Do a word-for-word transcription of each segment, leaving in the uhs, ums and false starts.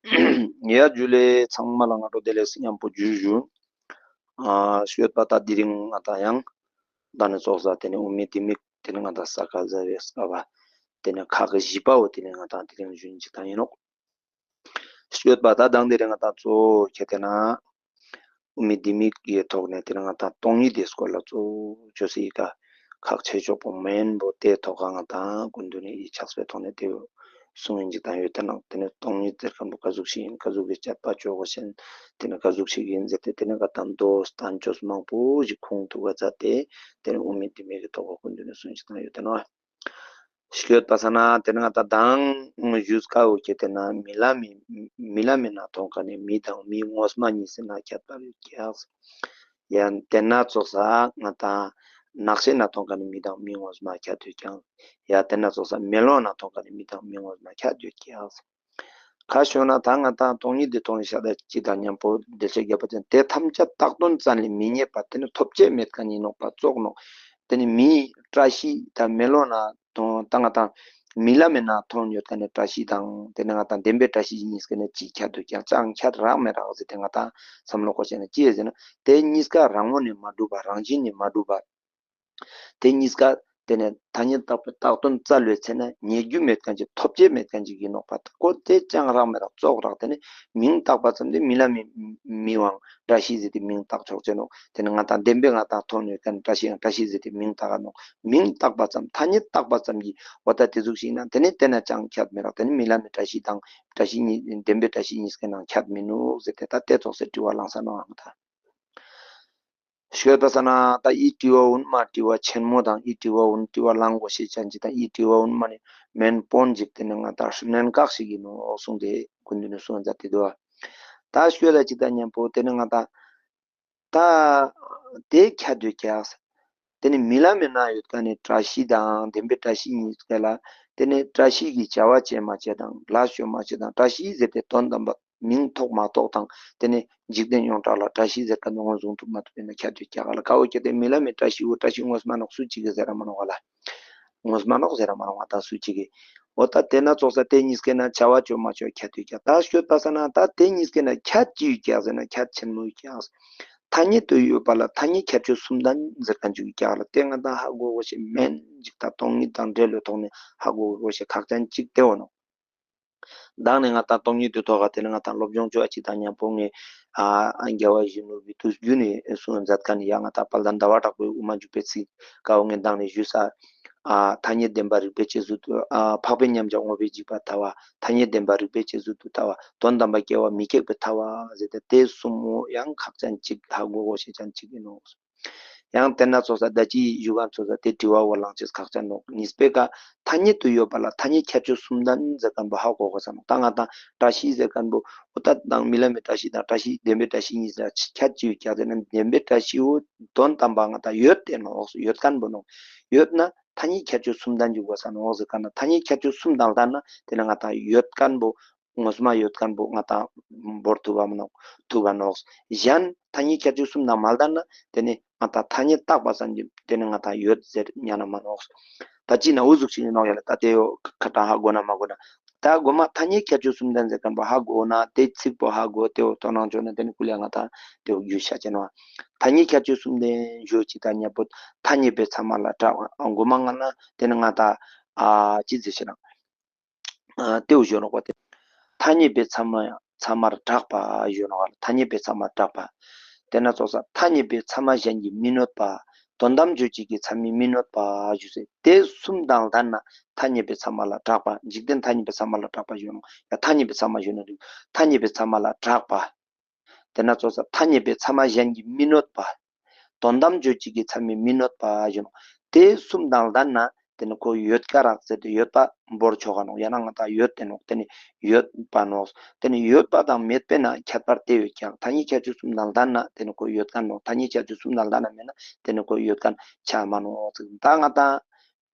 ཡ་ཇུ་ལེ། ཚང་མ་ལ་སྔ་དྲོ་བདེ་ལེགས་ཉམ་པོ་ཇུ་ཞུ། ཨ་ཤོད་པ་ད་དེ་རིང་ང་ཏང་ཡང་ད་ནི་ཙོགས་ས་དེ་ནི་དབུ་མའི་ལྡེ་མིག་དེ་ནི་ང་ཏང་ས་ག་ཟླ་བའི་སྐབས་པ་དེ་ནི་ཁག་བཞི་པའོ། དེ་ནི་ང་ཏང་དེ་རིང་ཞུ་ཅིག་ཏང་ཡིན་ནོག། ཤོད་པ་ད་དང་དེ་རིང་ང་ཏང་གཙོ་བོ་ཁྱེད་དེ་ན་དབུ་མའི་ལྡེ་མིག་གི་ཐོག་ནས་དེ་ནི་ང་ཏང་སྟོང་ཉིད་དེ་སྐོར་ལ་གཙོ་བོ་ཅོས་སི་ཡི་ག་ཁག་ཆེ་ཤོས་པོ་མེན་པོ་དེ་ཐོག་ང་ཏང་སྐུ་མདུན་ནས་ཡིད་ཆགས་པའི་ཐོག་ནས་དེ་གསུང་ཡིན་ཅིག་ཏང་ཡོད་དེ་ནོག། དེ་ནི་སྟོང་ཉིད་ཟེར་མཁན་པོ་ག་ཟུག་ཞིག་ཡིན། ག་ཟུག་གི་དཔྱད་པ་ཅོ་དགོས་ཤེས་དེ་ནི་ག་ཟུག་ཞིག་ཡིན་ཟེར་ཏེ་དེ་ནི་ང་ཏང་མདོ་བསྟན་བཅོས་མང་པོ་ཞིག་ཁུངས་ཐུག་ག་མཛད་དེ་དེ་ནི་དབུ་མའི་ལྡེ་མིག་གི་ཐོག་སྐུ་མདུན་ནས་གསུང་ཅིག་ཏང་ཡོད་དེ་ནོག། ཤོད་པ་ས་ན་དེ་ནི་ང་ཏང་དང་ཞུས་ཀ་བོ་ཁྱེད་དེ་ན་རྨི་ལམ་མི་རྨི་ལམ་མི་ནང་མཐོང་མཁན་ནི་མི་དང་མི་ངོ་མ་གཉིས་སི་ནང་ཁྱད་པར་ཡོད་ཀྱག། ཡང་དེ་ན་ཙོགས་ས་ང་ཏང་ནགས་ཤེད་ནང་མཐོང་མཁན་ནི་མི་དང་མི་ངོ་མ་ཁྱད་ཡོད་ཀྱག། ཡང་དེ་ན་ཙོགས་ས་མེ་ལོང་ནང་མཐོང་མཁན་ནི་མི་དང་མི་ངོ་མ་ཁྱད་ཡོད་ཀྱག། ཁ་ཤོད་ན་ད་ང་ཏང་སྟོང་ཉིད་དེ་མཐོང་ཤེས་ད་ཅིག་ཏང་ཉམ་པོ་འགྲེལ་བཤད་རྒྱབ་པ་ཅན་དེ་ཐམས་ཅད་བཏགས་དོན་ཙམ་ལས་མི་རྙེད་པ་དེ་ནི་ཐོབ་བྱ་མེད་མཁན་ཡིན་ནོག་པ་ཙོགས་ནོག། དེ་ནི་མིའི་བཀྲ་ཤིས་ད་མེ་ལོང་ནང་མཐོང་ད་ང་ཏང་རྨི་ལམ་མི་ནང་མཐོང་ཡོད་མཁན་ནི་བཀྲ་ཤིས་དང་དེ་ནི་ང་ཏང་བདེན་པའི་བཀྲ་ཤིས་གཉིས་ཀ་ནི་ཅིག་ཁྱད་དུ་ཀྱང་ཅང་ཁྱད་རག་མི་རག་ཟེར་ཏེ་ང་ཏང་བསམ་བློ་འཁོར་ཤེས་ན་ཅི་ཡོད་ཟེར་ན་དེ་གཉིས་ཀ་རང་ངོས་ནས་མ་གྲུབ་པ་རང་བཞིན་ནས་མ་གྲུབ་པ། དེ་གཉིས་ཀ་དེ་ནས་ཐ་སྙད་བཏགས་པའི་བཏགས་དོན་བཙལ་བའི་ཚེ་ན་རྙེད་རྒྱུ་མེད་མཁན་ཅིག་ཐོབ་བྱ་མེད་མཁན་ཅིག་ཡིན་ནོག་པ། ཁོ་དེ་ཅང་རག་མི་རག་ཙོགས་རག། དེ་ནི་མིང་བཏགས་པ་ཙམ་དེ་རྨི་ལམ་མི་མིའང་བཀྲ་ཤིས་ཟེར་ཏེ་མིང་བཏགས་ཆོག་ཅེ་ནོག། དེ་ནི་ང་ཏང་བདེན་པའི་ང་ཏང་མཐོང་ཡོད་མཁན་བཀྲ་ཤིས་ཡང་བཀྲ་ཤིས་ཟེར་ཏེ་མིང་བཏགས་ནོག། མིང་བཏགས་པ་ཙམ་ཐ་སྙད་བཏགས་པ་ཙམ་གྱིས་འོ་ད་དེ་ཟུག་ཞིག་ན་དེ་ནི་དེ་ན་ཅང་ཁྱད་མི་རག། དེ་ནི་རྨི་ལམ་མི་བཀྲ་ཤིས་དང་བཀྲ་ཤིས་གཉིས་བདེན་པའི་བཀྲ་ཤིས་གཉིས་ཀའི་ནང་ཁྱད་མི་ནུག་ཟེར་ཏེ་ད་དེ་ཙོགས་སེ་དྲི་བ་བླངས་ས་ནོག་ཨང་ད། ཤོད་པ་ས་ན་ད་འི་དྲི་བ་འོ་ན་མ་དྲི་བ་ཆེན་མོ་དང་འི་དྲི་བ་འོ་ན་དྲི་བ་གླང་གོ་ཤེས་ཅན་ཅིག་དང་འི་དྲི་བ་འོ་ན་མ་ནི་མེན་པོན་ཅིག་དེ་ནི་ང་ཏང་གནད་འགག་ཞིག་ཡིན་ནོག་གསུངས་ཏེ་སྐུ་མདུན་ནས་གསུངས་མཛད་དེ་འདུག། ད་ཤོད་ད་ཅིག་དང་མཉམ་པོ་དེ་ནི་ང་ཏང་ད་དེ་ཁྱད་དུ་ཀྱག། དེ་ནི་རྨི་ལམ་མི་ནང་ཡོད་མཁན་ནི་བཀྲ་ཤིས་དང་བདེན་པའི་བཀྲ་ཤིས་གཉིས་ཀ་ལ་དེ་ནི་བཀྲ་ཤིས་ཀྱི་བྱ་བ་བྱེད་མ་བྱེད་དང་ལས་ཅོ་མ་ཅོ་དང་བཀྲ་ཤིས་ཟེར་ཏེ་དོན་དམ་པ་མིང་ཐོགས་མ་ཐོགས་དང་དེ་ནི་འཇིག་རྟེན་ཡོངས་གྲགས་ལ་བཀྲ་ཤིས་ཟེར་མཁན་ནི་ངོས་བཟུང་ཐུབ་མ་ཐུབ་ཡིན་ན་ཁྱད་དུ་ཀྱག་ལ། ཀ་བོ་ཁྱེད་དེ་རྨི་ལམ་མི་བཀྲ་ཤིས་འོ་བཀྲ་ཤིས་ངོ་མ་ནོག་སུ་གཅིག་གི་ཟེར་ར་མ་ནོག་ག་ལ། ངོ་མ་ནོག་ཟེར་ར་མ་ནོག་ང་ཏང་སུ་གཅིག་གི། འོ་ད་དེ་ན་ཙོགས་ས་དེ་གཉིས་ཀའི་ནང་བྱ་བ་ཅོ་མ་ཅོ་ཁྱད་དུ་ཀྱག། ད་ཤོད་པ་ས་ན་ད་དེ་གཉིས་ཀའི་ནང་ཁྱད་ཅི་ཡོད་ཀྱག་ཟེར་ན་ཁྱད་ཆེན་མོ་ཡོད་ཀྱག། ཐ་སྙད་དུ་ཡོད་པ་ལ་ཐ་སྙད་ཁྱད་ཆོས་གསུམ་ལྡན་ཟེར་མཁན་ཅིག་ཡོད་ཀྱག་ལ། དེ་ང་ཏང་ཧ་གོ་གོ་ཤེས་མེན་ཅིག་ད་སྟོང་ཉིད་དང་འབྲེལ་བའི་ཐོག་ནས་ཧ་གོ་གོ་ཤེས་ཁག་ཅན་ཅིག་དེ་འོ་ནོག། མདང་ནས་ང་ཏང་སྟོང་ཉིད་དུ་ཐོག་ག་དེ་ནི་ང་ཏང་སློབ་སྦྱོང་ཅོ་ཨ་ཅིག་དང་མཉམ་པོ་ངས་ཨ་རྒྱལ་བ་ཡིད་བཞིན་ནོར་བུའི་དུས་རྒྱུན་ནས་གསུང་མཛད་མཁན་ཡང་ང་ཏང་དཔལ་ལྡན་ཟླ་བ་གྲགས་པའི་དབུ་མ་འཇུག་པའི་ཚིག་ཀ་བོ་ངས་མདང་ནས་ཞུས་ས། ཨ་ཐ་སྙད་བདེན་པ་རིགས་པས་དཔྱད་བཟོད་དུ་ཨ་འཕགས་པའི་མཉམ་གཞག་དངོས་པོའི་འཇིགས་པ་ལྟ་བ། ཐ་སྙད་བདེན་པ་རིགས་པས་དཔྱད་བཟོད་དུ་ལྟ་བ། དོན་དམ་པར་སྐྱེ་བ་མི་ཁེགས་པའི་ལྟ་བ་ཟེར་ཏེ་དེ་གསུམ་པོ་ཡང་ཁག་ཅན་ཅིག་ཧ་གོ་གོ་ཤེས་ཅན་ཅིག་ཡིན་ནོག། ཡང་དེ་ན་ཙོགས་ས་ད་ཅི་ཞུ་མཁན་ཙོགས་ས་དེ་དྲི་བ་བོ་ལང་ཅེས་ཁག་ཅན་ནོག། གཉིས་པའི་ཀ་ཐ་སྙད་དུ་ཡོད་པ་ལ་ཐ་སྙད་ཁྱད་ཆོས་གསུམ་ལྡན་ཟེར་མཁན་པོ་ཧ་གོ་གོ་ས་ནོག། ད་ང་ཏང་བཀྲ་ཤིས་ཟེར་མཁན་པོ་འོ་ད་དང་རྨི་ལམ་མི་བཀྲ་ཤིས་དང་བཀྲ་ཤིས་བདེན་པའི་བཀྲ་ཤིས་གཉིས་ལ་ཁྱད་ཅི་ཡོད་ཀྱག་ཟེར་ན་བདེན་པའི་བཀྲ་ཤིས་བོ་དོན་དམ་པ་ང་ཏང་ཡོད་དེ་ནོག། ཡོད་མཁན་པོ་ནོག། ཡོད་ན་ཐ་སྙད་ཁྱད་ཆོས་གསུམ་ལྡན་ཅིག་དགོས་ས་ནོག་ཟེར་མཁན་ན་ཐ་སྙད་ཁྱད་ཆོས་གསུམ་དང་ལྡན་ན་དེ་ན་ང་ཏང་ཡོད་མཁན་པོ་ངོ་མ་ཡོད་མཁན་པོ་ང་ཏང་བོར་ཐུབ་བ་མ་ནོག། ཐུབ་བ་ནོག། གཞན་ཐ་སྙད་ཁྱད་ཆོས་གསུམ་དང་མ་ལྡན་ན་དེ་ནི་ང་ཏང་ཐ་སྙད་བཏགས་པ་ཙམ་གྱིས་དེ་ནི་ང་ཏང་ཡོད་ཟེར་ཉན་ན་མ་ནོག། ད་ཅི་ན་འུ་ཟུག་ཞིག་ནོག་ཡ་ལ་ད་དེ་ཡོ་ཁ་ཏང་ཧ་གོ་ན་མ་གོ་ན། ད་གོ་མ་ཐ་སྙད་ཁྱད་ཆོས་གསུམ་ལྡན་ཟེར་མཁན་པོ་ཧ་གོ་ན་དེ་ཚིག་པོ་ཧ་གོ་དེ་བོ་དོ་སྣང་ཅོ་ན་དེ་ནི་ཀུ་ལེ་ང་ཏང་དེ་བོ་རྒྱུས་ཤ་ཅན་བ། ཐ་སྙད་ཁྱད་ཆོས་གསུམ་ལྡན་ཞུ་ཅིག་དང་མཉམ་པོ་ཐ་སྙད་པའི་ཚད་མ་ལ་གྲགས་པ་གོ་མ་ང་ལ་དེ་ནི་ང་ཏང་ཨ་ཅི་ཟེར་ཤེ་ན། ཨ་དེ་བོ་ཞུ་ནོག་པ་དེ། ཐ་སྙད་པའི་ཚད་མ་ཚད་མར་གྲགས་པ་ཞུ་ནོག་ལ། ཐ་སྙད་པའི་ཚད་མར་གྲགས་པ། དེ་ན་ཙོགས་ས་ཐ་སྙད་པའི་ཚད་མ་གཞན་གྱིས་མི་གནོད་པ། དོན་དམ་བརྗོད་བྱེད་ཀྱི་ཚད་མས་མི་གནོད་པ་ཞུ་ཟེར། དེ་གསུམ་དང་ལྡན་ན་ཐ་སྙད་པའི་ཚད་མ་ལ་གྲགས་པ། འཇིག་རྟེན་ཐ་སྙད་པའི་ཚད་མ་ལ་གྲགས་པ་ཞུ་ནོག། ཡ་ཐ་སྙད་པའི་ཚད་མ་ཞུ་ནོག། ཐ་སྙད་པའི་ཚད་མ་ལ་གྲགས་པ། དེ་ན་ཙོགས་ས་ཐ་སྙད་པའི་ཚད་མ་གཞན་གྱིས་མི་གནོད་པ། དོན་དམ་བརྗོད་བྱེད་ཀྱི་ཚད་མས་མི་གནོད་པ་ཞུ་ནོག། དེ་གསུམ་དང་ལྡན་ན་དེ་ནི་ཁོ་ཡོད་ཀ་རག་ཟེར་ཏེ་ཡོད་པ་བོར་ཆོག་ག་ནོག། ཡང་ན་ང་ཏང་ཡོད་དེ་ནོག། དེ་ནི་ཡོད་པ་ནོག། དེ་ནི་ཡོད་པ་དང་མེད་པའི་ནང་ཁྱད་པར་དེ་ཡོད་ཀྱག། ཐ་སྙད་ཁྱད་ཆོས་གསུམ་དང་ལྡན་ན་དེ་ནི་ཁོ་ཡོད་མཁན་ནོག། ཐ་སྙད་ཁྱད་ཆོས་གསུམ་དང་ལྡན་ན་མེད་ན་དེ་ནི་ཁོ་ཡོད་མཁན་ཆ་མ་ནོག། ད་ང་ཏང་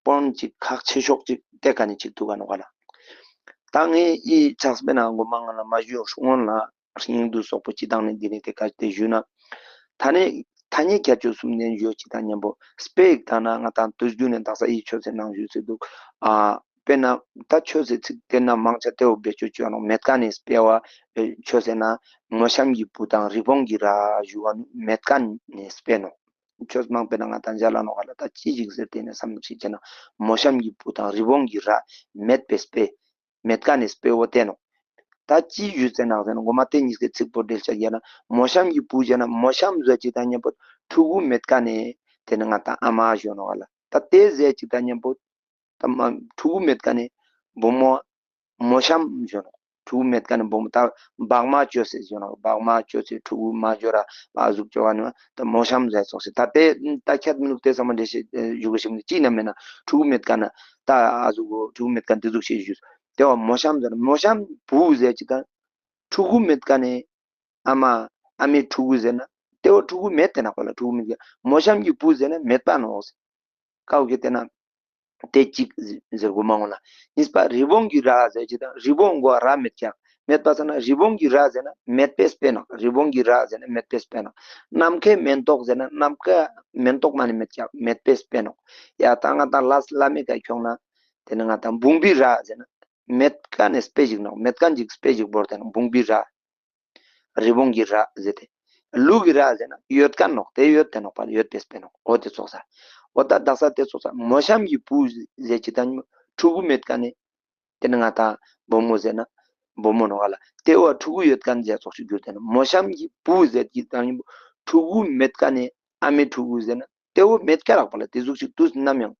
པོན་ཅིག་ཁག་ཆེ་ཤོས་ཅིག་དེ་ཀ་ནི་ཅིག་ཐུག་ག་ནོག་ག་ལ། ད་ངས་འི་ཕྱག་དཔེ་ནང་གོ་མ་ང་ལ་མ་ཞུ་སྔོན་ལ་སྙིང་བསྡུས་སོག་པོ་ཅི་དང་ནི་འདི་ནི་དེ་ཀ་དེ་ཞུ་ན། ཐ་སྙད་ཐ་སྙད་ཁྱད་ཆོས་གསུམ་ལྡན་ཞུ་ཅིག་དང་མཉམ་པོ་དཔེ་ཡིག་དང་ན་ང་ཏང་དུས་རྒྱུན་ནས་དག་ས་འི་ཆོས་ཚན་ནང་ཞུ་ཚེ་འདུག། ཨ་ དཔེར་ན་ད་ཆོས་སི་ཚིག་དེ་ན་མང་ཆེ་དེ་བོ་བེད་སྤྱོད་ཅོ་ནོག་མེད་ཁན་ནི་དཔེ་བོ་ཆོས་སི་ན་མོ་གཤམ་གྱི་བུ་དང་རི་བོང་གི་རྭ་ཞུ་བ་ནི་མེད་ཁན་ནི་དཔེ་ནོག་ཆོས་མང་པོའི་ནང་ང་ད་མཇལ་ལ་ནོག་ག་ལ། ད་ཅི་ཞིག་ཟེར་ཏེ་ནི་བསམ་བློ་ཞིག་བྱས་ན་མོ་གཤམ་གྱི་བུ་དང་རི་བོང་གི་རྭ་མེད་པའི་དཔེ། མེད་ཁན་ནི་དཔེ་བོ་དེ་ནོག་ད་ཅི་ཞུ་ཟེར་ན་ཟེར་ན་གོ་མ་དེ་ཉིས་ཀའི་ཚིག་པོ་འགྲེལ་བཤད་རྒྱག་ན་མོ་གཤམ་གྱི་བུ་ཟེར་ན་མོ་གཤམ་ཟེར་ཅིག་དང་མཉམ་པོ་ཕྲུ་གུ་མེད་ཁན་ནི་དེ་ནི་ང་ད་ཨ་མ་ཞུ་ནོག་ག་ལ། ད་དེ་ཟེར་ཅིག་དང་མཉམ་པོ་ད་མ་ཕྲུ་གུ་མེད་ཁན་ནི་བུ་མོ་མོ་གཤམ་ཞུ་ནོག་ཕྲུ་གུ་མེད་ཁན་ནི་བུ་མོ་ད་བག་མ་ཅོས་སེ་ཞུ་ནོག་བག་མ་ཅོས་སེ་ཕྲུ་གུ་མ་ཅོ་ར་ཨ་ཟུག་ཅོ་ག་ནི་ད་མོ་གཤམ་ཟེར་ཙོགས་སེ། ད་དེ་ད་ཁྱད་མི་ནུག་དེ་ཚང་མ་འགྲེལ་བཤད་ཞུ་གི་ཞིག་ནི་ཅི་ན་མེད་ན་ཕྲུ་གུ་མེད་ཁན་ན་ད་ཨ་ཟུག་གོ་ཕྲུ་གུ་མེད་ཁན་དེ་ཟུག་ཤེས་ཞུ། དེ་བོ་མོ་གཤམ་ཟེར་མོ་གཤམ་བུ་ཟེར་ཅིག་དང་ཕྲུ་གུ་མེད་ཁན་ནི་ཨ་མ་ཨ་མའི་ཕྲུ་གུ་ཟེར་ན་དེ་བོ་ཕྲུ་གུ་མེད་དེ་ནོག་པ་ལ། ཕྲུ་གུ་མེད་ཀྱི་མོ་གཤམ་གྱི་བུ་ཟེར་ན་མེད་པ་ནོག་ཟེར། ཀའོ་ཁྱེར་ཏེ་ན་དེ་གཅིག་ཟེར་གོ་མ་འོང་ལ། གཉིས་པ་རི་བོང་གི་རྭ་ཟེར་ཅིག་དང་རི་བོང་གོ་རྭ་མེད་ཀྱག་མེད་པ་ཟེར་ན་རི་བོང་གི་རྭ་ཟེར་ན་མེད་པའི་དཔེ་ནོག་རི་བོང་གི་རྭ་ཟེར་ན་མེད་པའི་དཔེ་ནོག་ནམ་མཁའི་མེན་ཏོག་ཟེར་ན་ནམ་མཁའ་མེན་ཏོག་མ་ནི་མེད་ཀྱག་མེད་པའི་དཔེ་ནོག་ཡ་ད་ང་ད་ལ་བླ་མའི་ཀ་ཁྱོང་ན་དེ་ནི་ང་ད་བུང་བུའི་རྭ་ཟེར་ན་མེད་ཁན་ནི་དཔེ་ཞིག་ནོག་མེད་ཁན་ཅིག་དཔེ་ཞིག་བོར་ཏེ་ནོག་བུང་བུའི་རྭ། རི་བོང་གི་རྭ་ཟེར་ཏེ། ལུག་གི་རྭ་ཟེར་ན་ཡོད་ཁན་ནོག་དེ་ཡོད་དེ་ནོག་པ་ཡོད་པའི་དཔེ་ནོག་འོ་དེ་ཙོགས་ས། འོ་ད་དག་ས་དེ་ཙོགས་ས་མོ་གཤམ་གྱི་བུ་ཟེར་ཅིག་དང་ཕྲུ་གུ་མེད་ཁན་ནི་དེ་ནི་ང་ད་བུ་མོ་ཟེར་ན་བུ་མོ་ནོག་ག་ལ། དེ་བོ་ཕྲུ་གུ་ཡོད་ཁན་ཟེར་ཙོགས་ཤིག་གྱུར་ཏེ་ནོག་མོ་གཤམ་གྱི་བུ་ཟེར་ཅིག་དང་ཕྲུ་གུ་མེད་ཁན་ནི་ཨ་མའི་ཕྲུ་གུ་ཟེར་ན་དེ་བོ་མེད་ཀྱག་ལགས་པ་ལ། དེ་ཟུག་ཤིག་དུས་ནམ་ཡང་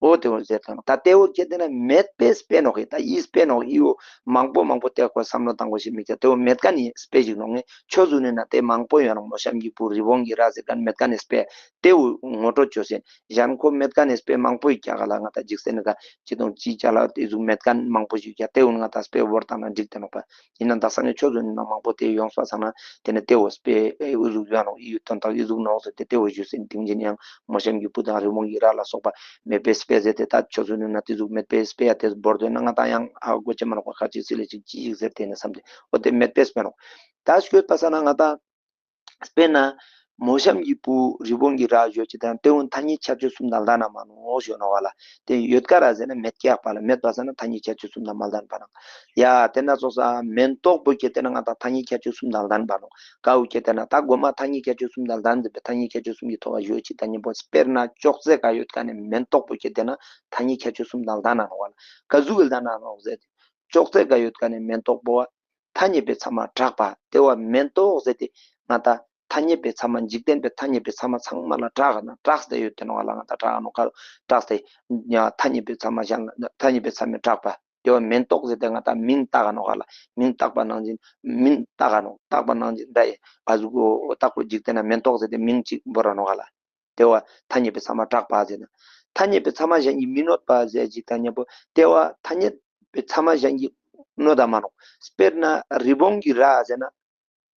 འོ་དེ་བོ་ཟེར་ཏེ་ནོག་ད་དེ་བོ་ཁྱེར་ཏེ་ན་མེད་པའི་དཔེ་ནོག་ཡི་ད་ཡི་དཔེ་ནོག་ཡི་བོ་མང་པོ་མང་པོ་དེ་ཁོ་བསམ་བློ་བཏང་དགོས་ཤེས་མི་ཁྱེར། དེ་བོ་མེད་ཁན་ནི་དཔེ་ཞིག་ནོག་ངས་ཆོས་ཟུར་ནི་ན་དེ་མང་པོ་ཡོད་ནོག་མོ་གཤམ་གྱི་བུ་རི་བོང་གི་རྭ་ཟེར་ཁན་མེད་ཁན་ནི་དཔེ་དེ་བོ་ངོ་སྤྲོད་ཅོས་སེ་གཞན་ཁོ་མེད་ཁན་ནི་དཔེ་མང་པོ་ཡོད་ཀྱག་ག་ལ། ང་ད་འཇིག་རྟེན་ནི་ད་ཅི་དང་ཅི་ཅ་ལ་དེ་ཟུག་མེད་ཁན་མང་པོ་ཞིག་ཡོད་ཀྱག་དེ་བོ་ང་ད་དཔེ་བོར་བཏང་ན་འགྲིག་དེ་ནོག་པ། ཡིན་ན་དག་ས་ངས་ཆོས་ཟུར་ནི་ན་མང་པོ་དེ་ཡོངས་པ་ཚང་ན་དེ་ནི་དེ་བོ་དཔེ་ཨེ་འུ་ཟུག་ཡོད་ནོག་ཡི་དོན་དག་ཡི་ཟུག་ནོག་ཟེར་ཏེ་དེ་བོ་ཞུས་སེ་དེང་ཅིན་ཡང་མོ་གཤམ་གྱི་བུ་དང་རི་བོང་གི་རྭ་ལ་སོགས་པ་མེད་པའི་དཔེ་ཟེར་ཏེ་ད་ཆོས་ཟུར་ནི་ན་དེ་ཟུག་མེད་པའི་དཔེ་ཡ་དེ་བོར་དོན་ན་ང་ད་ཡང་ཧ་གོ་ཅེས་མ་ནོག་པ། ཁ་ཅིག་སི་ལེ་ཅིག་ཅི་ཞིག་ཟེར་ཏེ་ནི་བསམ་སྟེ་འོ་དེ་མེད་པའི་དཔེ་ནོག་ད་ཞུས་པ་ས་ན་ང་ད་དཔེར་ན་མོ་གཤམ་གྱི་བུ་རི་བོང་གི་རྭ་ཞུ་ཅིག་དང་དེ་བོ་ཐ་སྙད་ཁྱད་ཆོས་གསུམ་དང་ལྡན་ན་མ་ནོག་ཞུ་ནོག་ག་ལ། དེ་ཡོད་ཀ་ར་ཟེར་ན་མེད་ཀྱག་པ་ལ། མེད་པ་ཟེར་ན་ཐ་སྙད་ཁྱད་ཆོས་གསུམ་དང་མ་ལྡན་པ་ནོག་ཡ་དེ་ན་ཙོགས་ས་མེན་ཏོག་པོ་ཁྱེར་ཏེ་ན་ང་ད་ཐ་སྙད་ཁྱད་ཆོས་གསུམ་དང་ལྡན་པ་ནོག་ཀ་བོ་ཁྱེར་ཏེ་ན་ད་གོ་མ་ཐ་སྙད་ཁྱད་ཆོས་གསུམ་དང་ལྡན་ཟེར་བའི་ཐ་སྙད་ཁྱད་ཆོས་གསུམ་གྱི་ཐོག་ལ་ཞུ་ཅིག་དང་མཉམ་པོ་དཔེར་ན་ཅོག་ཙེ་ཀ་ཡོད་ཁན་ནི་མེན་ཏོག་པོ་ཁྱེར་ཏེ་ན་ཐ་སྙད་ཁྱད་ཆོས་གསུམ་དང་ལྡན་ན་ནོག་ག་ལ། ཀ་ཟུག་གི་ལྡན་ན་ནོག་ཟེར་ཏེ་ཅོག་ཙེ་ཀ་ཡོད་ཁན་ནི་མེན་ཏོག་པོ་བ་ཐ་སྙད་པའི་ཚད་མ་གྲགས་པ། དེ་བོ་མེན་ཏོག་ཟེར་ཏེ་ང་ད་ཐ་སྙད་པའི་ཚད་མ་འཇིག་རྟེན་པའི་ཐ་སྙད་པའི་ཚད་མ་ཚང་མ་ལ་གྲགས་ན་གྲགས་ཏེ་ཡོད་དེ་ནོག་ག་ལ། ང་ད་གྲགས་ནོག་ག་གྲགས་ཏེ་ཡ་ཐ་སྙད་པའི་ཚད་མ་གཞན་ལ་ཐ་སྙད་པའི་ཚད་མས་གྲགས་པ། དེ་བོ་མེན་ཏོག་ཟེར་ཏེ་ང་ད་མིང་བཏགས་ནོག་ག་ལ། མིང་བཏགས་པ་ནང་བཞིན་མིང་བཏགས་ནོག་བཏགས་པ་ནང་བཞིན་ད་ཡ་ཨ་ཟུག་གོ་བཏགས་པོ་འཇིག་རྟེན་ན་མེན་ཏོག་ཟེར་ཏེ་མིང་ཅིག་བོར་ར་ནོག་ག་ལ། དེ་བོ་ཐ་སྙད་པའི་ཚད་མ་གྲགས་པ་ཟེར་ན། ཐ་སྙད་པའི་ཚད་མ་གཞན་གྱིས་མི་གནོད་པ་ཟེར་ཅིག་དང་མཉམ་པོ་དེ་བོ་ཐ་སྙད་པའི་ཚད་མ་གཞན་གྱིས་གནོད་ད་མ་ནོག་དཔེར་ན་རི་བོང་གི་རྭ་ཟེར་ན་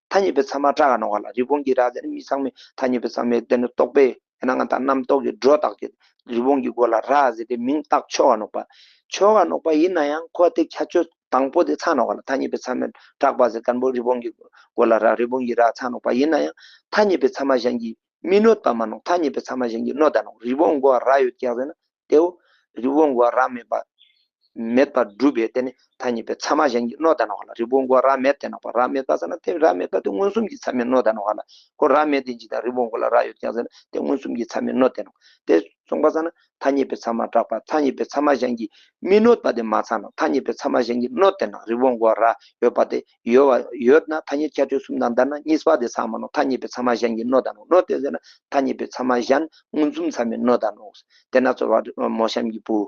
ཐ་སྙད་པའི་ཚད་མ་གྲགས་ནོག་ག་ལ། རི་བོང་གི་རྭ་ཟེར་ན་མི་ཚང་མས་ཐ་སྙད་པའི་ཚད་མས་དེ་ནི་རྟོག་པས་ཡང་ན་ང་ད་རྣམ་རྟོག་གི་སྒྲོ་བཏགས་ཀྱི་རི་བོང་གི་མགོ་ལ་རྭ་ཟེར་ཏེ་མིང་བཏགས་ཆོག་ག་ནོག་པ། ཆོག་ག་ནོག་པ། ཡིན་ན་ཡང་ཁོ་དེ་ཁྱད་ཆོས་དང་པོ་དེ་ཚང་ནོག་ག་ལ། ཐ་སྙད་པའི་ཚད་མས་གྲགས་པ་ཟེར་ཁན་བོ་རི་བོང་གི་མགོ་ལ་རྭ་རི་བོང་གི་རྭ་ཚང་ནོག་པ། ཡིན་ན་ཡང་ཐ་སྙད་པའི་ཚད་མ་གཞན་གྱིས་མི་གནོད་པ་མ་ནོག་ཐ་སྙད་པའི་ཚད་མ་གཞན་གྱིས་གནོད་ད་ནོག་རི་བོང་མགོ་རྭ་ཡོད་ཀྱག་ཟེར་ན་དེ་བོ་རི་བོང་མགོ་རྭ་མེད་པ་མེད་པར་སྒྲུབ་པའི་དེ་ནི་ཐ་སྙད་པའི་ཚད་མ་གཞན་གྱིས་གནོད་ད་ནོག་ག་ལ། རི་བོང་མགོ་རྭ་མེད་དེ་ནོག་པ། རྭ་མེད་པ་ཟེར་ན་དེ་རྭ་མེད་པ་དེ་མངོན་སུམ་གྱི་ཚད་མས་གནོད་ད་ནོག་ག་ལ། ཁོ་རྭ་མེད་དེ་ཅིག་དང་རི་བོང་མགོ་ལ་རྭ་ཡོད་ཀྱག་ཟེར་ན་དེ་མངོན་སུམ་གྱི་ཚད་མས་གནོད་དེ་ནོག་དེ་སོང་པ་ས་ན་ཐ་སྙད་པའི་ཚད་མ་གྲགས་པ་ཐ་སྙད་པའི་ཚད་མ་གཞན་གྱིས་མི་གནོད་པ་དེ་མ་ཚང་ནོག་ཐ་སྙད་པའི་ཚད་མ་གཞན་གྱིས་གནོད་དེ་ནོག་རི་བོང་མགོ་རྭ་ཡོད་པ་དེ་ཡོད་པ་ཡོད་ན་ཐ་སྙད་ཁྱད་ཆོས་གསུམ་དང་ལྡན་ན་གཉིས་པ་དེ་ཚང་མ་ནོག་ཐ་སྙད་པའི་ཚད་མ་གཞན་གྱིས་གནོད་ད་ནོག་གནོད་དེ་ཟེར་ན་ཐ་སྙད་པའི་ཚད་མ་གཞན་མངོན་སུམ་ཚད་མས་གནོད་ད་ནོག་དེ་ན་ཙོགས་པ་མོ་གཤམ་གྱི་བུ་